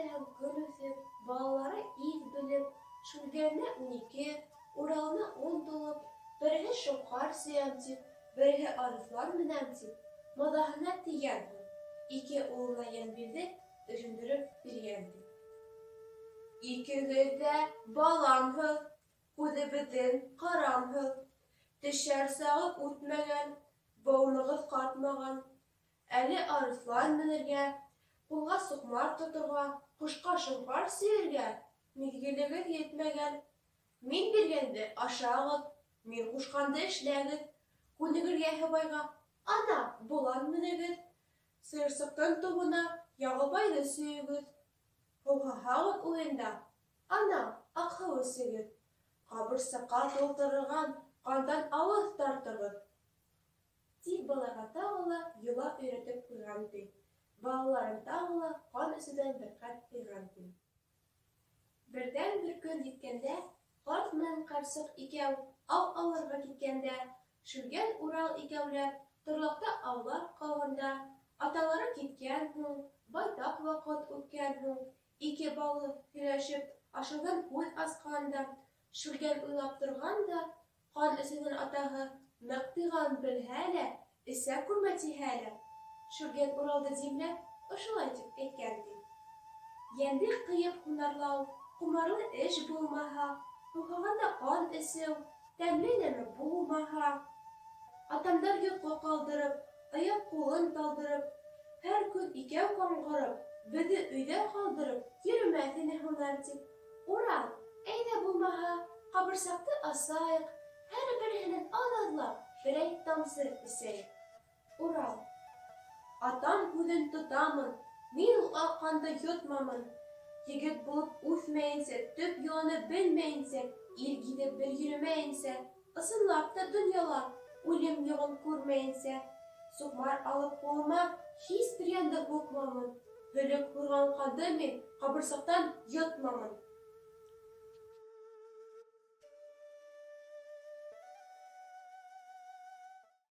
итәһең көн үҫеп, балалары ил белеп, Шүлгәненә 12, Уралына 10 тулып, береһе шоңҡар сөйәм тип, береһе арыҫлан менәм тип, маҙаһына тейгән һуң. Ике улына Йәнбирҙе төшөндөрөп биргән ти. Икегеҙ ҙә баламһыҙ, күҙебеҙҙең ҡарамһыҙ, төшәр сағы үтмәгән, быуынығыҙ ҡатмаған. Әле арыҫлан менергә, ҡулға суҡмар тоторға, ҡошҡа шоңҡар сөйөргә миҙгелегеҙ етмәгән. Мин биргәнде ашағыҙ, мин ҡушҡанды эшләгеҙ, күнегергә һыбайға, ана, болан менегеҙ, сыйырсыҡтың тубына Яғылбайҙы сөйөгөҙ. Һыуһаһағыҙ уйында, ана, аҡһыу эсегеҙ, ҡабырсаҡҡа тултырылған ҡандан ауыҙ тартығыҙ. Тип балаға тағы ла йола өйрәтеп ҡуйған, ти. Балаларын тағы ла ҡан эсеүҙән бер ҡат тыйған, ти. Берҙән-бер көн еткәндә, ҡарт менән ҡарсыҡ икәү ау ауларға киткәндә, Шүлгән Урал икәүләп торлаҡта аулаҡ ҡалғанда, аталары киткән һуң, байтаҡ ваҡыт үткән һуң, ике бала һөйләшеп ашауҙан күҙ асҡан да, Шүлгән уйлап торған да, ҡан эсеүҙән атаһы ныҡ тыйғанын белһә лә, эсә күрмә тиһә лә, Шүлгән Уралды димләп ошолай тип әйткән ти. Йәнде ҡыйып һунарлау, ҡомарлы эш булмаһа, һыуһағанда ҡан эсеү, тәмле нәмә булмаһа, атамдар йоҡо ҡалдырып, аяҡ-ҡулын талдырып, һәр көн икәү ҡаңғырып, беҙҙе өйҙә ҡалдырып йөрөмәҫ ине һунар тип. Урал, әйҙә булмаһа, ҡабырсаҡты асайыҡ, һәр береһенән аҙ-аҙлап берәй тамсы эсәйек. Урал. Атам һүҙен тотамын, мин ул аҡ ҡанды йотмамын. Егет булып үҫмәйенсә, төп йоланы белмәйенсә, ил гиҙеп бер йөрөмәйенсә, ысынлап та донъяла үлем йоғон күрмәйенсә, суҡмар алып ҡулыма һис бер йәнде һуҡмамын. Һөлөк һурған ҡанды мин ҡабырсаҡтан йотмамын.